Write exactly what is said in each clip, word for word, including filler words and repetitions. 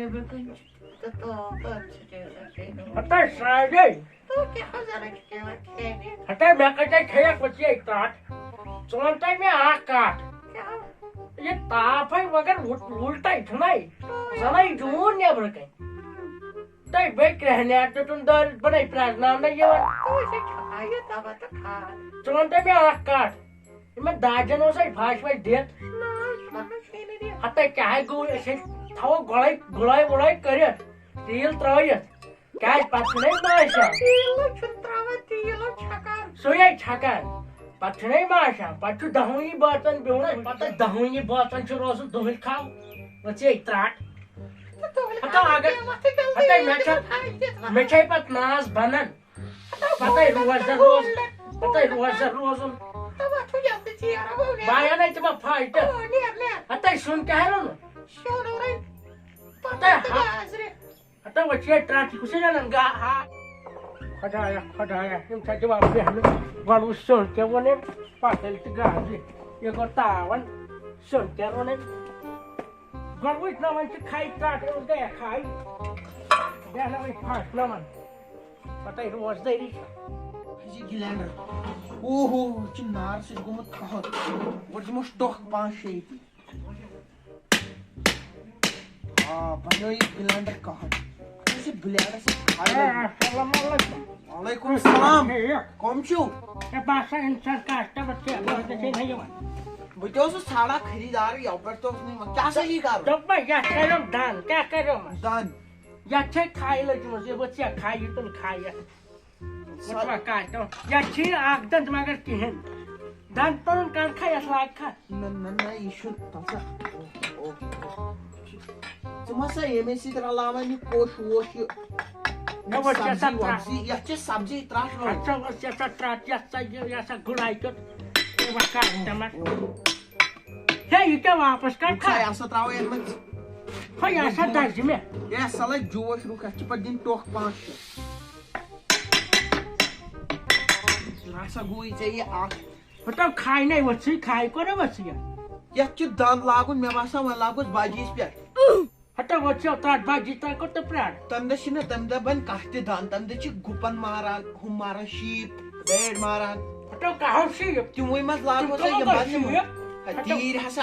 تہٕ تاپھ چھِ دِوان کھیٚنہِ۔ ہتا ساڑے۔ تو کیٛاہ حظ اَنان چھِ دِوان کھیٚنہِ؟ ہتا مےٚ کَتہِ کھیٚیَکھ وۄنۍ ژے ترٛٹھ؟ ژٕ وَن تہٕ مےٚ اَکھ کَتھ۔ کیٛاہ؟ یہِ تاپھ ہے مگر وُ-، وُلٹَے چھُنَے۔ تو زَنَے جوٗن نٮ۪برٕ کَنہِ۔ تۄہہِ بیٚیہِ کرٛہنیٛار دیُتُن دٲلِتھ، بہٕ نَے پرٛزناونَے یِوان۔ تو أسۍ ہے چھِ آیہِ دَوا تہٕ کھاد۔ ژٕ وَن تہٕ مےٚ اَکھ کَتھ۔ یِمن داجن اوس اَسہِ پھش وش دِتھ۔ نہ، یِمن نہ چھُ یہِ نہٕ دِتھ۔ ہتہٕ کیٛاہ ہے گوٚو، أسۍ ہے تھاوو گۄڈے گُلٲے وُلٲے کٔرِتھ، تیٖل ترٲوِتھ۔ کیٛازِ پتہٕ چھُنہٕ أسۍ ماشان۔ تیٖل نہ چھُنہٕ ترٛاوان، تیٖل نہ چھکان۔ سُے ہے چھکان۔ پتہٕ چھُنہٕ أسۍ ماشان۔ پتہٕ چھُ دَہوٕنی بٲژن بِہُن، پتہٕ دَہوٕنی بٲژن چھُ روزُن دُہٕلۍ کھاو۔ وۄنۍ ژے ترٛٹھ۔ تہٕ دُہٕلۍ ہتہٕ کھاو اگر، تہِ وۄتھٕ جلدی، ہتہٕ مےٚ ییٚلہِ چھےٚ، تُہۍ تھایہِ تہِ وۄتھٕ۔ مےٚ چھے پتہٕ ناز بنان۔ پتہٕ روزدر روز، پتہٕ روزدر روزُن۔ تہٕ وۄتھُو یَلہٕ تہٕ ژیر گوٚو، نیر۔ بایَن ہے تِمن فاش تہٕ۔ او، نیر، نیر۔ ہتَے سیُن کیٛاہ روٚنُن؟ سیُن روٚن۔ ہتَے پتہٕ ہا-، گازرِ۔ ہتَے وۄنۍ چھِ یہِ ٹرٛٹھ، یہِ کُس چھِ رَنان گا-، ہا؟ خۄدایا، خۄدایا، یِم چھا دِوان بیٚہنہٕ؟ گۄڈٕ وٕچھ سیُن کیٛاہ ووٚن أمۍ، پتہٕ ییٚلہِ تہِ گازرِ۔ یہِ گوٚو تاوَن، سیُن کیٛاہ روٚن أمۍ؟ گۄڈٕ وٕچھ نہ وۄنۍ چھِ کھَے ٹرٛٹھ، أمِس گٔیہ کھَے۔ بیٚہنہٕ وۄنۍ فاش نہ وَن۔ پتہٕ روزدٲری چھِ۔ یہِ گِلینڈر۔ اوہو، یہِ چھُ نارٕ سۭتۍ گوٚمُت قہر۔ گۄڈٕ دِموس ٹۄکھ پانٛژھ شےٚ ییٚتی۔ آ، بنیو یہِ گِلینڈر قہر۔ اَتھ چھِ بلیڈَس سۭتۍ کھَے لٔجمٕژ۔ السلام علیکم۔ وعلیکم السلام۔ ٹھیٖک۔ کٕم چھِو؟ ہے، بہٕ ہسا اِنسان کاسٹمر چھِ، بہٕ ہسا چھِ نہ یِوان۔ بہٕ تہِ اوسُس ژھانڈان خریٖدار، یَوٕ پٮ۪ٹھ تہِ اوس نہٕ یِوان۔ کیٛاہ سا یی کَرُن؟ دوٚپمَے، یَتھ کَریوم دَنٛد، کیٛاہ کَریوم؟ دَنٛد۔ یَتھ چھے کھَے لٔجمٕژ، یہِ ؤژھ یا کھَے، یہِ تُل کھَے یَتھ۔ سا- وٕچھ وۄنۍ کَتھ تام۔ یَتھ چھِ یہِ اَکھ دَنٛد مگر کِہیٖنۍ۔ دَنٛد تُلُن کَر کھا یَتھ لاگہٕ کھا؟ نہ، نہ، نہ، یہِ چھُ تَتھ سا-، اوہ، اوہ، اوہ۔ ژٕ ما سا ییٚمے سۭتۍ رَلاوان یہِ کوٚش ووٚش یہِ نہ، وۄنۍ چھِ سبزی سا ترٛٹھ۔ وبزی؟ یَتھ چھِ سبزی ترٛٹھ لٲگِتھ۔ اَتھ چھا، وۄنۍ چھِ سا ترٛٹھ، یَتھ سا یہِ، یہِ سا گُڑاے کیُتھ۔ ہے، وۄنۍ کَر تِمَن؟ اوہ۔ ہے، یہِ کیٛاہ واپس کَر وٕچھ سا، کھا؟ یہِ ہسا ترٛاوو یَتھ منٛز۔ ہا، یہِ ہسا دَزِ مےٚ۔ ہے، سا لَگہِ جوش رُکھ، اَتھ چھِ پَتہٕ دِنۍ ٹۄکھ پانٛژھ شےٚ۔ ہسا گوٚوٕے ژےٚ یہِ اکھ۔ ہتو کھاے نے ؤژھٕے، کھاے کوٚر نا ؤژھٕے یہِ۔ یتھ چھُ دند لاگُن، مےٚ باسان وۄنۍ لاگوس بجہِ عیٖذ پٮ۪ٹھ۔ ہتو ؤژھِو تتھ بجہِ عیٖذ، تۄہہِ کوٚت تہٕ پرٛار؟ تمہِ دۄہ چھِنہٕ، تمہِ دۄہ بنہِ کانٛہہ تہِ دند، تمہِ دۄہ چھِ گُپن ماران، ہُم ماران، شیٖپ، بیڈ ماران۔ ہتو کہو شیٖپ؟ تِموٕے منٛز لاگوس تِم أسۍ یِم کٕم بجہِ۔ شیٖپ؟ ہے، ہتو تیٖرۍ ہسا۔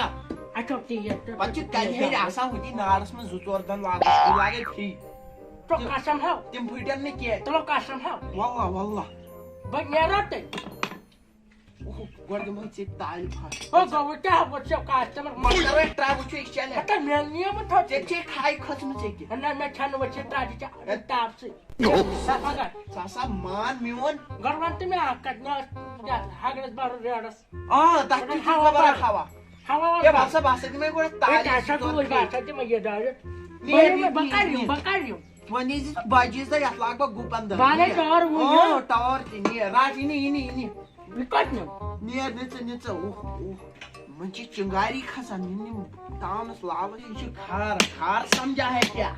اچھا، تیٖر تہٕ پتہٕ چھِ تیٖر کنہِ ہیٚرِ تہٕ آسان ہُتہِ نارس منٛز زٕ ژور دند لاگس، تِم لاگے فری۔ تو تِم، قسم ہاو۔ تِم پھٕٹن نہٕ کینٛہہ۔ تُلو قسم ہاو۔ واللہ، واللہ۔ بہٕ نیرا تیٚلہِ۔ اوہ، گۄڈٕ دِمہٕ بہٕ ژےٚ تالہِ پھَش۔ او، گوٚو کیٛاہ؟ وۄنۍ چھِ کاسٹمر مۄکل۔ کرو ٹراے، وٕچھو یہِ چیلنج۔ ہتا مےٚ نِیَم تھوٚد۔ ژےٚ چھے کھاے کھٔژمٕژ أکہِ۔ نہ، مےٚ چھَنہٕ وۄنۍ چھِ ترٛاجہِ چا-، ہے۔ ٹاپ سۭتۍ۔ ژٕ ہسا، ژٕ ہسا مان میون۔ گۄڈٕ وَن تہٕ مےٚ اَکھ کَتھ، مےٚ ٲس یَتھ ہَگرَس بَرُن ریڈَس۔ آ، تَتھ چھُ ہوا بران۔ ہوا۔ ہوا ہے، وَن۔ بہٕ ہسا، بہٕ ہسا دِمَے گۄڈٕ ہے، تالہِ تَتھ چھا زٕ ژور گوٚو، بہٕ کینٛہہ۔ ہسا دِمَے یہِ دارِ۔ نیر، بہٕ نیر، کَرٕ یِم، نیر۔ بہٕ کَرٕ یِم۔ وۄنۍ یی زِ بجہِ عیٖذ دۄہ یتھ لاگہٕ بہٕ گُپن دٲن۔ بہٕ انے ٹٲر وُنۍ، آ، ٹٲر تہِ نیر، رٹ، یہِ نہِ، یہِ نہِ، یہِ نہِ۔ یہِ کتہِ نیوٗ؟ نیر، نہِ ژٕ، نہِ ژٕ، اوہ، اوہ۔ وۄنۍ چھِ چنگاری کھسان، یِم، یِم تاونس لالہٕ، یہِ چھِ کھار، کھار سمجھا ہے کیا؟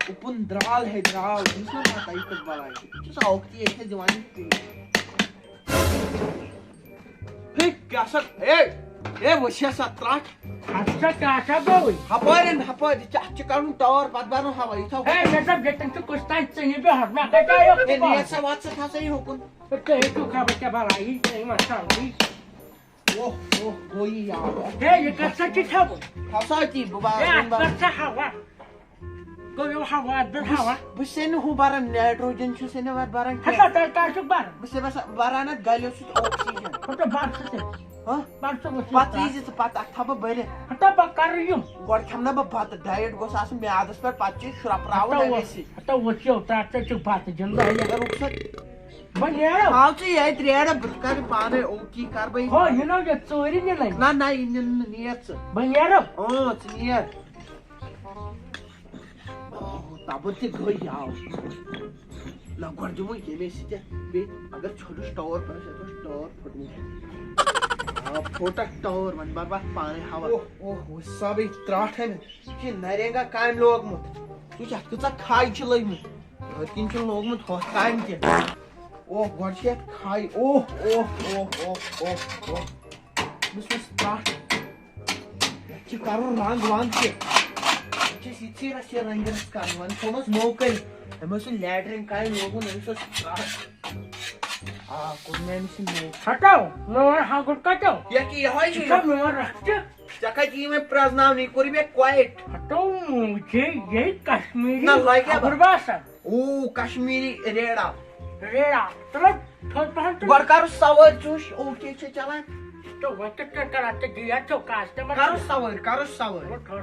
اُپُن درال ہے درال، یہِ چھُنہ پتہ یہِ کُس بلاے چھُ۔ یہِ چھُ سا اوکتی ییٚتہِ دِوان یہِ۔ ہے، کیٛاہ سا، ہے، ہے، وٕچھ سا ترٛٹھ۔ اَتھ چھا کیٛاہ چھا گوٚوٕے؟ ہپٲرٮ۪ن، ہپٲرۍ، ژےٚ اَتھ چھُ کَڑُن ٹٲر، پَتہٕ بَرُن ہوا، یہِ تھاو۔ ہے، مےٚ دوٚپ، ییٚتٮ۪ن چھُ کُستام ژٕنہِ بِہُن، مےٚ کَتہِ آیو ہے، تہٕ نیر سا، وَتھ سا، تھاو سا یہِ ہُکُن۔ ہے، تُہۍ ہیٚکِو خبر کیٛاہ بَلاے، یہِ چھِ یِوان سَمجھی۔ اوہ، اوہ، گوٚو یہِ یاوٕ۔ ہے، یہِ کَتھ سا چھِ کھٮ۪وُن؟ تھاو سا أتی، بہٕ ہے، بارٕ اَتھ وَنہٕ۔ کَتھ سا ہوا؟ گوٚو یہِ ہوا، اَتھ بہٕ ہوا۔ بہٕ چھُسے نہٕ ہُہ بَران، نایٹروجن چھُسے نہٕ اَتھ بَران کینٛہہ۔ ہَتہ تۄہہِ کَر چھُکھ بَران؟ بہٕ چھُسے بَسان، بَران اَتھ گَلیو سۭتۍ اوکسیٖجن۔ ہَتہ بَر ژٕ تہِ۔ ہاں؟ بَر ژٕ وٕچھ پَتہٕ یہِ یی زِ ژٕ پَتہٕ اَتھ تھاوٕ بہٕ بٔرِتھ۔ ہَتہ بہٕ کَرٕ یِم۔ گۄڈٕ کھٮ۪مہٕ نا بہٕ بَتہٕ، ڈایٹ گوٚژھ آسُن میٛادَس پٮ۪ٹھ، پَتہٕ چھِ شرٛۄپراوُن ہَتہ اَمے وۄتھ، سۭتۍ۔ ہَتہ وٕچھِو، تَتھ ژٕ چھُکھ بَتہٕ زِندٕ۔ ہے، رُخسَت۔ بہٕ نیرٕ۔ تھاو ژٕ ییٚتہِ ریڈ، بہٕ کَرٕ پانَے اوکی، کَرٕ بہٕ یہِ۔ ہو، یہِ نہ یہِ ژوٗرِ نِنَے۔ نہ، نہ، یہِ نِنہٕ نہٕ، نیر ژٕ۔ بہٕ نیرٕ۔ اۭں، ژٕ نیر۔ اوہ، تَبٕر تہِ گٔے یَوٕ۔ نہ، گۄڈٕ دِمو ییٚمے سۭتۍ بیٚیہِ، اگر ژھوٚٹُس ٹٲر پٮ۪ٹھ، یَتھ اوس ٹٲر پھُٹمُت۔ آ، پھُٹکھ ٹٲر، وۄنۍ بَر بہٕ اَتھ پانَے ہوا۔ اوہ، اوہ، اوہ، سۄ بیٚیہِ ترٛٹھ أمۍ۔ یہِ چھِ نَرینٛگا کامہِ لوگمُت۔ وٕچھ، اَتھ کۭژاہ کھَے چھِ لٔجمٕژ۔ أتھۍ کِنۍ چھُنہٕ لوگمُت ہۄکھ کامہِ تہِ۔ اوہ، گۄڈٕ چھِ یَتھ کھَے۔ اوہ، اوہ، اوہ۔ بہٕ چھُس تَتھ۔ یَتھ چھِ کَرُن رنٛگ ونٛگ تہِ۔ یَتھ چھِ ژھیرس یہِ رٔنٛگِرس کرُن، وۄنۍ تھوٚومَس نوکٔرۍ۔ أمۍ اوس سُہ لیٹرِن کَرٕنۍ لوگمُت، أمِس اوس ترٛٹھ۔ آ، کوٚر مےٚ أمِس یہِ نوٚو۔ ہٹو، میون ہاگُر کتیو؟ یہِ کہِ یِہوٚے چھُ۔ یہِ چھا میون رکھتہٕ؟ ژےٚ کتہِ یی وۄنۍ پرٛزناونہٕ؟ یہِ کوٚرُے مےٚ کویِٹ۔ ہٹو، مجھے یہِ کشمیٖری نہ، لگہِ ہاگُر باسان۔ او، کشمیٖری ریڑا۔ ریڑا۔ تُلو، تھوٚد پہن تُل۔ گۄڈٕ کَرُس سوٲرۍ، ژٕ وٕچھ، او کے چھےٚ چلان۔ تو وۄنۍ کِتھ کٔنۍ کَران ژٕ دِیا چھو کسٹمر؟ کَرُس سوٲرۍ، کَرُس سوٲرۍ۔ تھوٚد، تھوٚد۔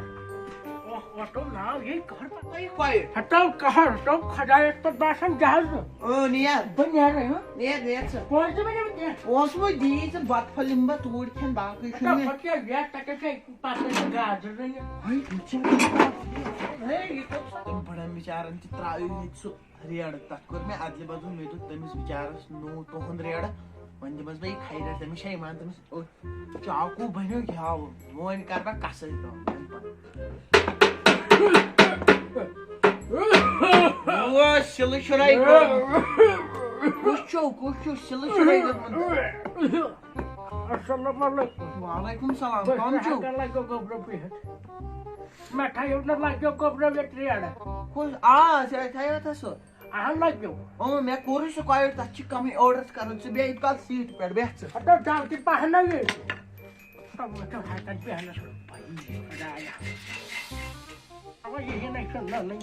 اوہ، اوہ، تو ناو یہِ کَہر پَتہٕ۔ تۄہہِ کۄیہِ؟ ہَتو کَہر، تو خۄدایَس پَتہٕ باسان جہازٕ۔ اۭں، نیر۔ بہٕ نیرٕ، ہاں؟ نیر، نیر ژٕ۔ پونٛسہٕ دِ مےٚ نہٕ کینٛہہ۔ پونٛسہٕ مہٕ دِیی ژٕ، بَتہٕ پھوٚل یِمہٕ بہٕ توٗرۍ کھٮ۪ن، باقٕے ہَتو چھُنہٕ مےٚ۔ پَتہٕ کیٛاہ، یَتھ تَتہِ چھےٚ پَتہٕ چھِ گازرِ رٔنِتھ۔ ہے، یہِ چھِ ہے، یہِ کوٚت سا؟ تِم بَڑَن بِچارَن تہِ ترٛٲیِو ییٚتہِ سُہ ریڑٕ، تَتھ کوٚر مےٚ اَدلہِ بدل، مےٚ دوٚپ تٔمِس بِچارَس نوٚو تُہُنٛد ریڑٕ، وۄنۍ دِمَس بہٕ یہِ کھَرِ، تٔمِس چھےٚ یِوان، تٔمِس أتھۍ چاکوٗ بَنیو کیٛاہ ہاوُن، وۄنۍ کَرٕ بہٕ کَسٕر کٲم وۄنۍ پَتہٕ۔ او، سِلہٕ شُرے گوٚو۔ کُس چھُو، کُس چھُو سِلہٕ شُرے گوٚمُت؟ السلام علیکم۔ وعلیکم السلام، بہٕ کَم چھُو؟ ہٮ۪کان لَگیو گوٚبرو بِہِتھ۔ مےٚ تھایو نہ لَگیو گوٚبرو ییٚتہِ ریڑٕ۔ کُس؟ آ، ژےٚ تھایو تھا سُہ۔ اَہَن لَگیو۔ اۭں، مےٚ کوٚرُے سُہ کۄیِٹ، تَتھ چھِ کَمٕے آرڈر کَرُن۔ ژٕ بیٚہہ ییٚتہِ کَل سیٖٹہِ پٮ۪ٹھ، بیٚہہ ژٕ۔ ہَتو جلدی پَہَن نہ یہِ۔ تَتھ وٕچھو ہَتَن بیٚہنَس۔ بَیہِ خۄدایا۔ اَوا یہِ ہِنَے چھُ نہ نٕے۔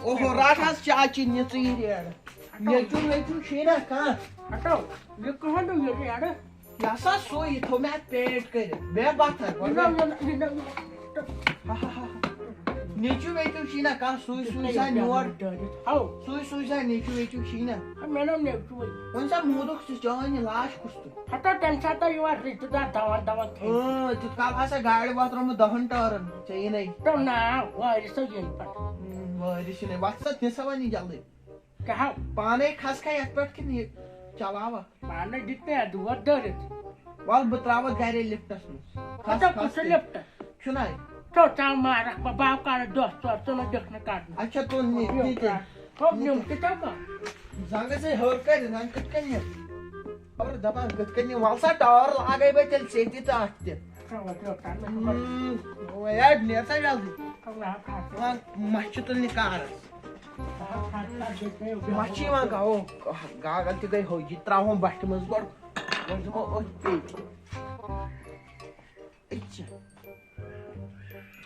اوہو، رَٹ حظ چاچی نِژٕے ریڑٕ۔ ہَتو۔ نیٚچوٗ ویٚچوٗ چھُے نہ کانٛہہ؟ ہَتو، یہِ کٕہٕنٛدیو یہِ ریڑٕ؟ یہِ ہسا سُے، یہِ تھوٚو مےٚ اَتھ پینٹ کٔرِتھ۔ بیٚہہ بَتھَر، گۄڈٕ یہِ نہ، بیٚہہ۔ یہِ نہ، یہِ نہ، یہِ نہ۔ نیٚچوٗ ویٚچوٗ چھی نہ کانٛہہ، سُے سُے سا نیور۔ ہاو۔ سُے سُے سا نیٚچوٗ ویٚچوٗ چھی نہ۔ ہا، مےٚ نہ نیٚچوٗ وۄنۍ۔ وۄنۍ سا موٗدُکھ ژٕ، چٲنۍ یہِ لاش کُس تہٕ؟ ہتا تَمہِ ساتہٕ یِوان رِشتہٕ دار دَوان دَوان کھیٚنہِ۔ اۭں، تیُتھ کال ہسا گاڑِ وۄتھ رومُت دَہَن ٹٲرَن، ژےٚ یی نَے۔ تِم نا، وٲرِو سا یِنہٕ پَتہٕ۔ اۭں، وٲرِو چھِنَے، وۄتھ سا، دِ سا وۄنۍ یہِ جلدی۔ کیٛاہ ہاو؟ پانے کھس کھا یتھ پٮ۪ٹھ کِنہٕ یہِ چلاوکھ؟ پانے دِتھ مےٚ دود دٲرِتھ۔ وَل بہٕ ترٛاوَتھ گرے لفٹس منٛز۔ کھس، اچھا، کھس کُس تہِ۔ لفٹ؟ چھُنہ۔ تو ژاو مارکھ بہٕ، بہٕ ہاو کَرٕ دۄہ ژور، ژٕ نہٕ دِکھ نہٕ کَڑنہٕ۔ اچھا، تُل نہِ، یہِ نہِ تہِ۔ ترٛاو۔ ہو، نہِ نیوٗم تہِ۔ تہِ ژےٚ کَم۔ زنٛگہٕ سۭتۍ ہیوٚر کٔرِتھ، زنٛگہٕ کِتھ کٔنۍ نِم؟ خبر دَپان کِتھ کٔنۍ نِم؟ وَل سا ٹٲر لاگَے بہٕ تیٚلہِ ژےٚ تہِ تہٕ اَتھ تہِ۔ ژٕ وَتھ یوٚت تام، مےٚ چھُ پَتہ۔ ہُم، وۄنۍ یارٕ، نیر سا جلدی۔ ژٕ وَتھ کَتھ۔ وَل، مَچھِ تُلنہِ کارَس۔ مَچھِ یِوان گاوو، گاگَل تہِ گٔے ہو، یہِ ترٛاوہون بَٹھِ منٛز گۄڈٕ، گۄڈٕ دِمو أتھۍ پیٚیہِ۔ أتھۍ چھِ۔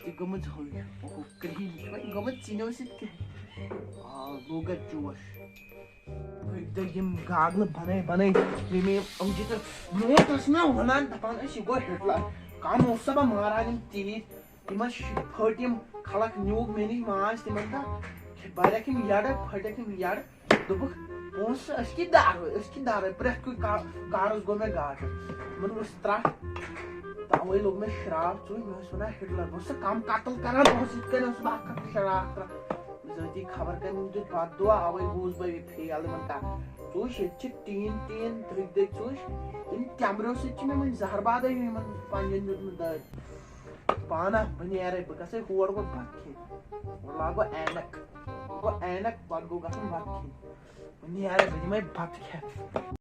یہِ گٔمٕژ ہو، اوہو، کرٛہِنۍ، وۄنۍ گٔمٕژ ژِنیو سۭتۍ کرٛہِنۍ۔ آ، لوٚگ اَتھ جوش۔ أکۍ دۄہ یِم گاگلہٕ بَنٲے بَنٲے، ییٚمہِ یِم أنجہِ تہٕ برونٛٹھ ٲس مےٚ وَنان، دَپان ٲسۍ، یہِ گوٚو ہِٹلَر۔ کَم اوس سا بہٕ ماران یِم تیٖتۍ۔ تِم ٲسۍ شِ-، پھٔٹۍ یِم، خلق نیوٗکھ مےٚ نِش ماز تِمن دۄہن، بریکھ یِم یڈٕ، پھٔٹکھ یِم یڈٕ۔ دوٚپُکھ، "پونٛسہٕ، أسۍ کِتھ دارو، أسۍ کِتھ دارو؟" پرٛٮ۪تھ کُنہِ کا-، کارس گوٚو مےٚ گاٹہٕ۔ تِمن ؤژھ ترٛٹھ، تہٕ اَوَے لوٚگ مےٚ شراب ژوٗرِ۔ مےٚ ٲسۍ وَنان ہٹلر، بہٕ اوسُس کم قتل کران، بہٕ اوسُس یِتھ کٔنۍ اوسُس بہٕ اکھ اکھ شراب ترٛٹھ۔ ذٲتی خبر کَمہِ دیُت بد دعا، اَوَے گوس بہٕ یہِ فیل یِمن کران۔ ژٕ وٕچھ، ییٚتہِ چھِ ٹیٖن ٹیٖن دٔگۍ دٔگۍ، ژٕ وٕچھ، تِم تٮ۪مبریو سۭتۍ چھِ مےٚ وٕنہِ زہر بادے ہیوٗ یِمن پنجن دیُتمُت دٲدۍ۔ پانہ بہٕ نیرے، بہٕ گژھے ہور گۄڈٕ بتہٕ کھیٚنہِ۔ گۄڈٕ لاگو عینک۔ گوٚو عینک، پتہٕ گوٚو گژھُن بتہٕ کھیٚنہِ۔ بہٕ نیرے، بہٕ دِمے بتہٕ کھٮ۪تھ۔